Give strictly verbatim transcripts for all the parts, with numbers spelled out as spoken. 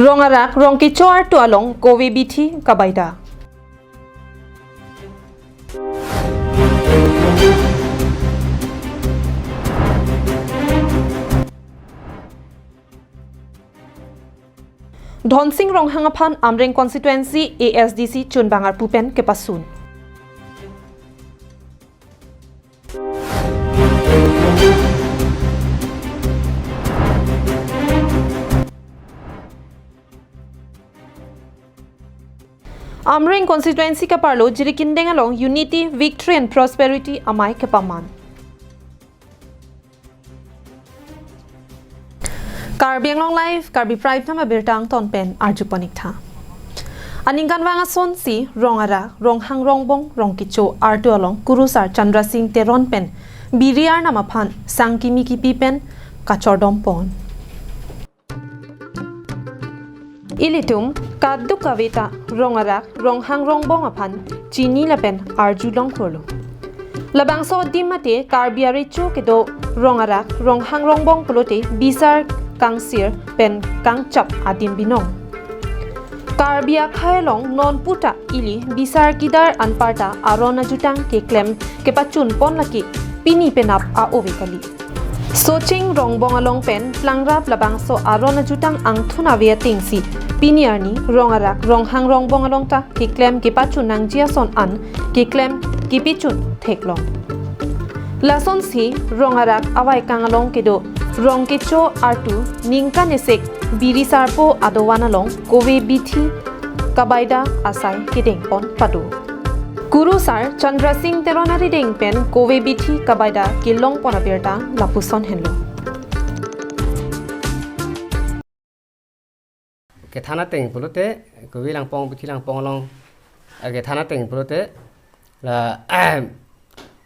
Rong arak, rong kecho artu along kove bithi kabaida. Dhonsing Ronghang aphan Amreng constituency A S D C chunbang arpu pen kepasun. Amreng constituency kaparlo Jirikindeng along Unity, Victory and Prosperity amei kepaman. Karbi Anglong Live, Karbi Prime Time abirta angton pen arjupon ik tha. Aningkanvang asonsi rong arak, ronghang rongbong, rong kecho artu along kurusar Chandra Singh Teron pen biri arnam aphan sangkimi kipi pen kachordom pon. Ilitum kaduk kave ta rong arak, ronghang rongbong aphan chini lapen arjulong kurlo. Labangso adim mate Karbi arecho kedo rong arak, ronghang rongbong pulote bisar kangsir pen kangchap adim binong. Karbi akhei along non puta ili bisar kidar anparta aron ajutang keklem kepachun pon lake pini penap a-ove kali. Soching rongbong along pen plangrap labangso aron ajutang angthun ave atengsi pini arni rong arak, ronghang rongbong along ta keklem kepachun nangji ason an keklem kepachun theklong. Lasonsi rong arak avaikang along kedo rong kecho artu ningkan esek biri sarpo adovan along kove bithi kabaida asai kedeng pon pado. Kurusar Chandra Singh Teron arideng pen kove bithi kabaida kelong pon abirta lapuson henlo. Kethan ateng pulote, kove langpong, bithi langpong along, eh, kethan ateng pulote, la,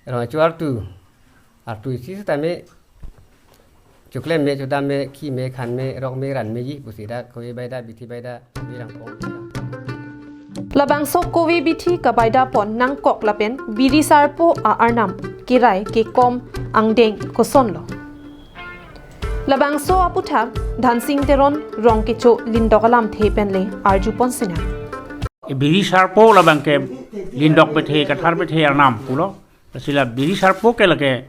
rong kecho artu, artu isi sitame, choklem me, chodam me, khi me, khan me, rok me, ran meji pusi dak kove baida, bithi baida, kove langpong, bithi langpong. Labangso kove bithi kabaida pon nangkok lapen biri sarpo a-arnam kerai kekom angdeng kosonlo. Labangso aputhak Dhansing Teron rong kecho lindok alamthe pen le arjupon sinang. Biri sarpo labang ke lindok pethe, kathar pethe arnam pulo. Lasi la biri sarpo ke lake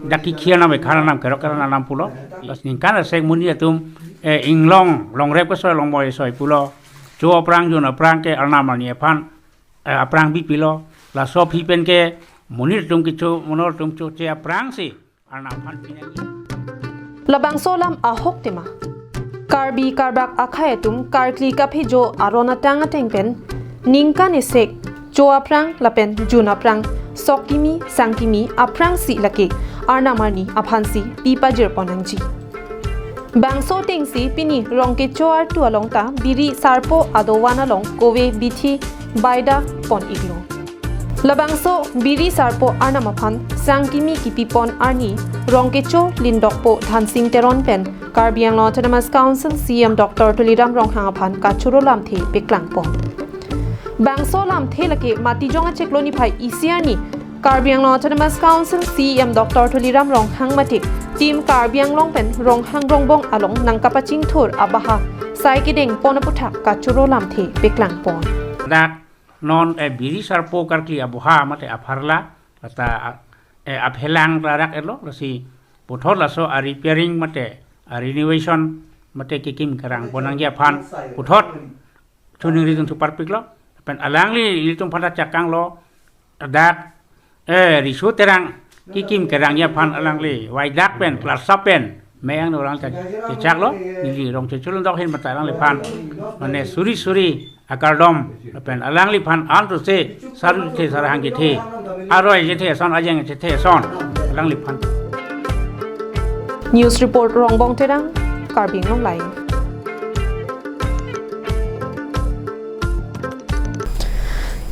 dak kikhi arnam, ekhar arnam, kerok arnam pulo. Lasi ningkan esek monit atum, eh, inglong, longrep kesoi longboi soi pulo. Cho aphrang, jun aphrang ke arnam arni aphan, eh, aphrang bipilo. Laso aphi pen ke monit atum kecho, monor atum choche aphrangsi arnam aphan pinangji. Labangso alam ahok tema. Karbi Karbak akhei atum karkli kaphejo aron atang ateng pen ningkan esek cho aphrang lapen jun aphrang sok kimi sang kimi aphrangsi lake arnam arni aphansi pi pajir pon nangji. Bangso atengsi pini rong kecho artu along ta biri sarpo adovan along kove bithi baida pon iklo. Labangso biri sarpo arnam aphan sangkimi kipi pon arni rong kecho lindokpo Dhansing Teron pen Karbi Anglong Autonomous Council C E M Doctor Tuliram Ronghang aphan kachoro lamthe paklang pon. Bangso lamthe lake Matijong achiklo niphai isi arni Karbi Anglong Autonomous Council C E M Doctor Tuliram Ronghang mate Team Karbi Anglong pen ronghang rongbong along nangkapachingthur abaha sai kedeng pon aputhak kachoro lamthe paklang pon. Dak non, eh, biri sarpo karkli aboha mate apharla, lata, eh, aphelang larak elo, lasi puthot laso a-repairing mate a-renovation mate kekim kerang pon nangji aphan puthot thu ningri dun thu parpiklo, pen alangli ilitum aphan ta chakanglo, dak, eh, Riso Terang kekim kerangji aphan alangli waidak pen, klarsa pen, meyang orang ta chechaklo, neli rong kecho lindok ahin mate alangliphan, mane suri suri akardom, pen alangliphan an to se, saru chethe, sarahang chethe, aroi chethe ason, ajeng chethe ason, alangliphan. News report Rongbong Terang, Karbi Anglong Live.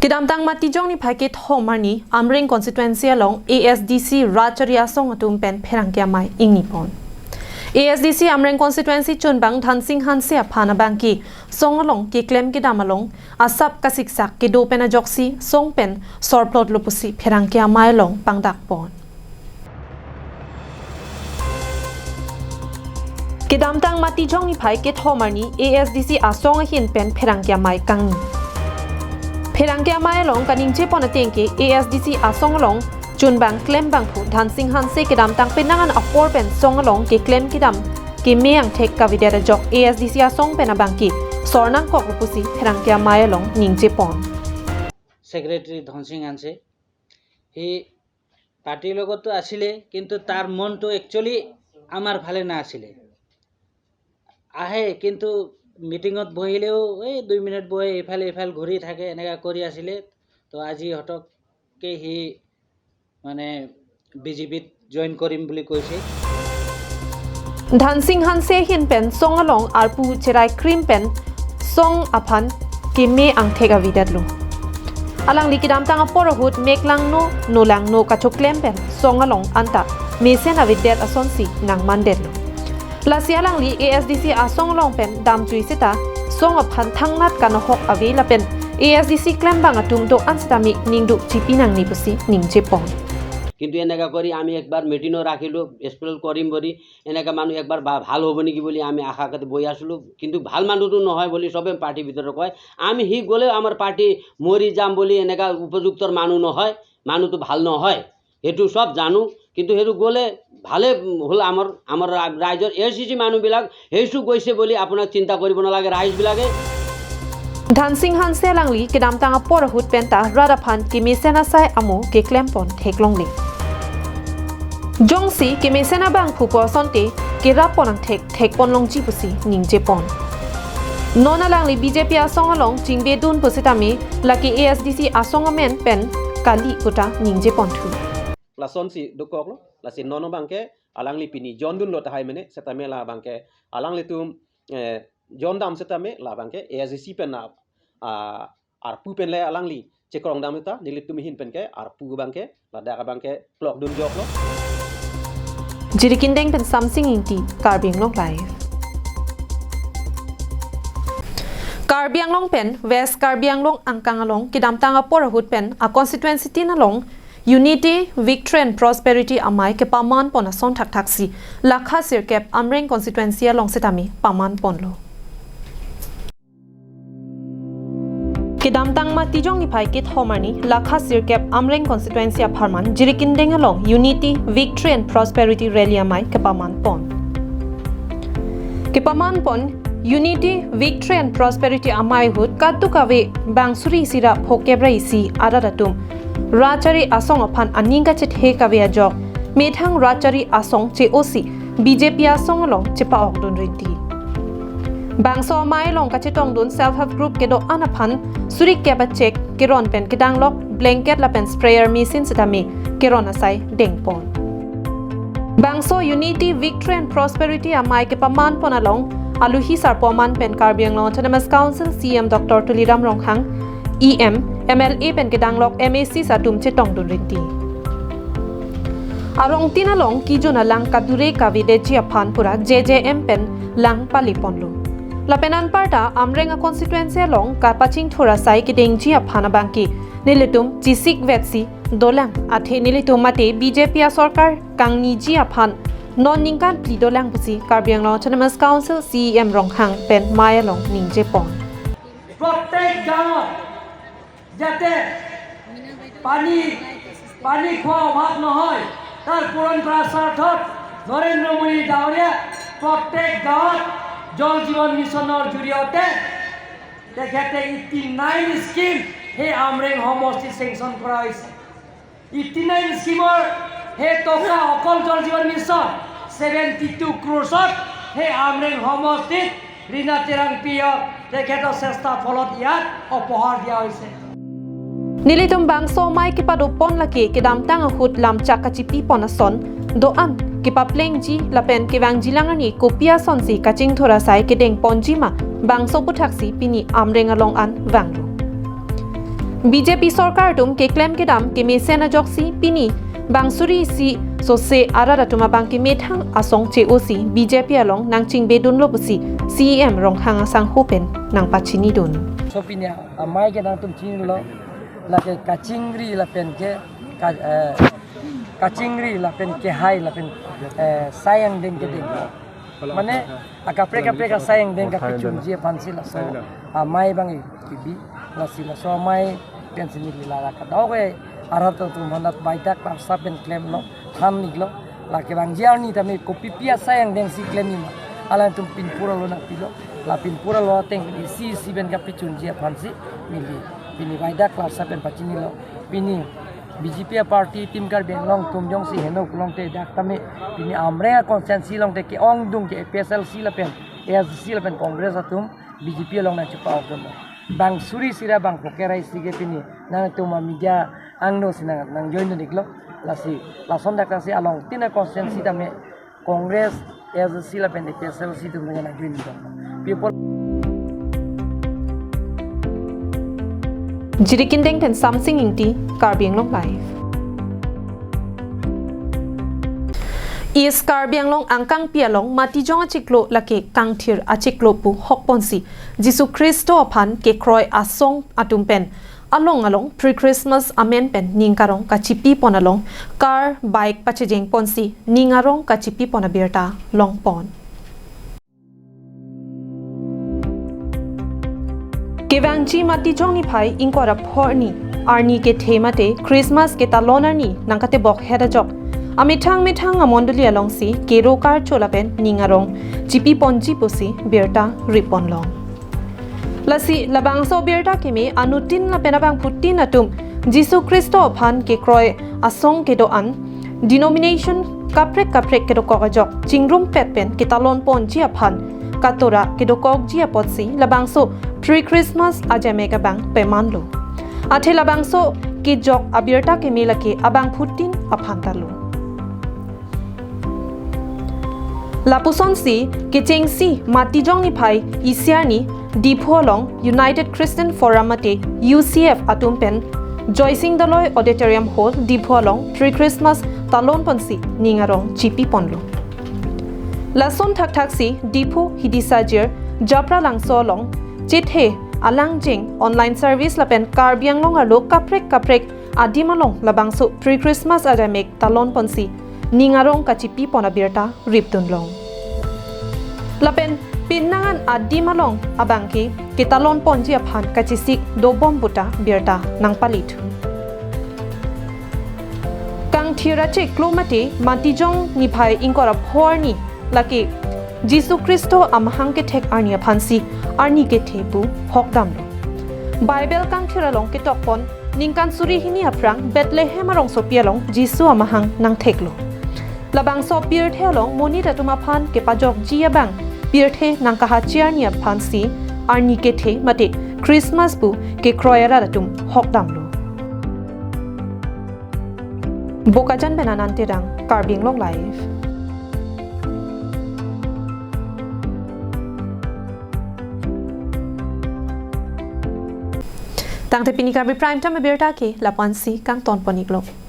Kedamtang Matijong niphai kethom arni Amreng constituency along A S D C Rachari asong atum pen pherangke amei ingni pon. A S D C Amreng constituency chunbang Dhansing Hanse aphan abangke song along keklem kedam along asap kasiksak kedo pen ajoksi song pen sorplotlo pusi pherangke amei along pangdak pon. Kedamtang Matijong niphai kethom arni A S D C asong ahin pen pherangke amei kangni. Pherangke amei along kaningjepon ateng ke A S D C asong along chunbang klembangphu Dhansing Hanse kedamtang penang an apor pen song along keklem kedam keme angthek kavedet ajok A S D C asong pen abangke sor nangkok pusi pherangke amei along ningjepon. Secretary Dhan Singh হানছে, সি পাৰ্টিৰ লগতো আছিলে, কিন্তু তাৰ মনটো একচুৱেলি আমাৰ ফালে নাছিলে। আহে, কিন্তু মিটিঙত বহিলেও এই দুই মিনিট বহে, ইফালে ইফালে ঘূৰি থাকে, এনেকা কৰি আছিলে। তো আজি হঠাৎকে সি মানে বিজেপিত জইন কৰিম বুলি কৈছে। Dhansing Hanse ahin pen song along arpu cherai krim pen song aphan keme angthek avedetlo. Alangli kedamtang apor ahut mek langno, no langno kachoklem pen song along anta mesen avedet asonsi nangmandetlo. Lasi alangli A S D C asong along pen damjui seta song aphan thangnat kanahok ave lapen A S D C klembang atum do-an seta mi ningduk chipi nangne pusi ningjepon. কিন্তু এনেকা কৰি আমি একবাৰ মিটিঙো ৰাখিলোঁ, এক্সপ্লেইন কৰিম বুলি, এনেকা মানুহ একবাৰ ভা- ভাল হ'ব নেকি বুলি আমি আশা কৰি বহি আছিলোঁ। কিন্তু ভাল মানুহটো নহয় বুলি সবে পাৰ্টিৰ ভিতৰত কয়। আমি সি গ'লেও আমাৰ পাৰ্টি মৰি যাম বুলি এনেকা উপযুক্তৰ মানুহ নহয়, মানুহটো ভাল নহয়, সেইটো সব জানো। কিন্তু সেইটো গ'লে ভালে হ'ল, আমাৰ আমাৰ ৰা- ৰাইজৰ এ চি চি মানুহবিলাক সেইটো গৈছে বুলি আপোনাক চিন্তা কৰিব নালাগে ৰাইজবিলাকে। Dhansing Hanse alangli kedamtang apor ahut penta rat aphan kemesen asai amo keklempon theklongle. Jongsi kemesen abangphu pu asonte kerap pon angthek thekpon longji pusi ningjepon. Non alangli B J P asong along chingbedun pusitame lake A S D C asong amen pen kali puta ningjeponthu. Lasonsi dokoklo, lasi non abangke alangli pini jondunlo tahai mene, setame labangke alanglitum eh, jondam setame labangke A S D C pen na ah, arpu pen le alangli chekrongdam ta, nelitum ahin penke arpu abangke ladak abangke plokdunjoklo. Jirikindeng pen Samsing Ingti, Karbi Anglong Live. Karbi Anglong pen West Karbi Anglong angkang along kedamtang apor ahut pen a constituency tin along Unity, Victory and Prosperity amei kepamanpon ason thakthaksi lakha sirkep Amreng constituency along setame pamanponlo. Kedamtang Matijong niphai kethom arni lakha sirkep Amreng constituency apharman Jirikindeng along Unity, Victory and Prosperity rally amei kepamanpon. Kepamanpon Unity, Victory and Prosperity amei ahut kadokave bang suri isi ra phokep ra isi arat atum rachari asong aphan aning kachethe kave ajok methang rachari asong che-osi B J P asong along chepa-okdun rinti. Bangso amei along kachetongdun self help group kedo-an aphan suri kep a cheque keron pen kedanglok blanket lapen sprayer machine setame keron asai dengpon. Bangso Unity, Victory and Prosperity amei kepamanpon along aluhi sarpo aman pen Karbi Anglong Autonomous Council C E M Doctor Tuliram Ronghang, E M, M L A pen kedanglok M A Cs atum chetongdun rinti. Arong tin along kejun alang kadure kavedetji aphan pura J J M pen lang paliponlo. Lapen anparta Amreng a constituency along kapachingthur asai kedengji aphan abangke nelitum chisik vetsi dolang, athe nelitum mate B J P asorkar kangniji aphan non ningkan phli dolang pusi Karbi Anglong Autonomous Council C E M Ronghang pen mei along ningjepon. প্ৰত্যেক গাঁৱত যাতে পানী পানী খোৱা অভাৱ নহয়, তাৰ পূৰণ কৰাৰ স্বাৰ্থত নৰেন্দ্ৰ মোদী ডাঙৰীয়া প্ৰত্যেক গাঁৱত জল জীৱন মিছনৰ জৰিয়তে তেখেতে এইটি নাইন স্কিম সেই আমৰেং সমষ্টিত চেংচন কৰা হৈছে। এইটি নাইন স্কিমৰ সেই টকা অকল জল জীৱন মিছন ছেভেণ্টি টু ক্ৰ'ৰ্ছত সেই আমৰেং সমষ্টিত ৰীণা টেৰাংপিয়ক তেখেতৰ চেষ্টা ফলত ইয়াত উপহাৰ দিয়া হৈছে। Nelitum bangso amei kepadopon lake kedamtang ahut lamchak kachipipon ason do-an kepaplengji lapen kevangjilang arni kopi asonsi kachingthur asai kedengponji ma bangso aputhaksi pini Amreng along an vanglo. B J P sorkar atum keklem kedam kemesen ajoksi pini bang suri isi sose arat atum abangke methang asong che-osi B J P along nangchingbedunlo pusi C E M Ronghang asangho pen nangpachinidun. So pini amei ke nangtum chinilo, lake kachingri lapen ke ka, eh, kachingri lapen kehai lapen, eh, sai angdeng kedeng. Mane akaprek kaprek asai angdeng kapachunji aphansi laso amei abang kibi, lasi laso amei pensi neli la kadokave arat atum aphan baidak klarsa pen klemlo, than-iklo. Lake bang arni tame kopipi asai angdengsi klemji ma, alangtum pinpur alo nangpilo. La pinpur alo ateng isi isi pen kapachunji aphansi neli pini baidak klarsa pen pachinilo. Pini B J P aparty Team Karbi Anglong atum jongsi heno pulote dak tame pini Amreng aconstituency along te ke-ongdung ke A P H L C lapen A S D C lapen Congress atum B J P along nangchepa-ok dunlo. Bang suri sira bang phoke rai si ke pini nangtum a media angno si nang, nang join dun-iklo. Lasi lason dak lasi along tin aconstituency tame Congress, A S D C lapen A P H L C atum nang join dun. People. Jiri Kindeng pen Samsing Ingti, Karbi Anglong Live. East Karbi Anglong Angkangpi along Matijong achiklo lake Kangthir achiklo pu hokponsi Jisu Khristo aphan kekroi asong atum pen along along pre-Christmas amen pen ning arong kachipipon along car, bike pachejengponsi ning arong kachipipon abirta longpon. Kevangji Matijong niphai ingkoi ra pho arni, arni kethe mate Christmas ketalon arni nangkatebok het ajok, amethang methang amondoli alongsi kero karcho lapen ning arong chipiponji pusi birta ripponlong. Lasi labangso birta keme anuttin lapen abangphutin atum Jisu Khristo aphan kekroi asong kedo-an denomination kaprek kaprek kedokok ajok chingrumpet pen ketalonponji aphan katora kedokokji apotsi labangso pre-Christmas ajamek abang pemanlo. Athe labangso kejok abirta keme lake abangphutin aphan talo. Lapusonsi kechengsi Matijong niphai isi arni Diphu along United Christian Forum mate U C F atum pen Joysing Doloi Auditorium Hall Diphu along pre-Christmas talonponsi ning arong chipiponlo. Lason thakthaksi Diphu hidisajir Japralangso along chethe alangjeng online service lapen Karbi Anglong arlo kaprek kaprek adim along labangso pre-Christmas ajamek talonponsi ning arong kachipipon abirta ripdunlong. Lapen pinnangan adim along abangke ketalonponji aphan kachisik dobom puta birta nangpalithu. Kangthir achiklo mate Matijong niphai ingkoi ra pho arni lake Jisu Khristo amahang kethek arni aphansi arni kethe pu hokdamlo. Bible Kangthir along ketokpon ningkan suri hini aphrang Bethlehem arongsopi along Jisu amahang nangtheklo. Labangso pirthe along monit atum aphan kepajokji abang pirthe nangkahachi arni aphansi arni kethe mate Christmas pu kekroi arat atum hokdamlo. Bokajan pen Anand Terang, Karbi Anglong Live. Tangte pini Karbi Prime Time abirta ke lapu-ansi kangtonpon-iklo.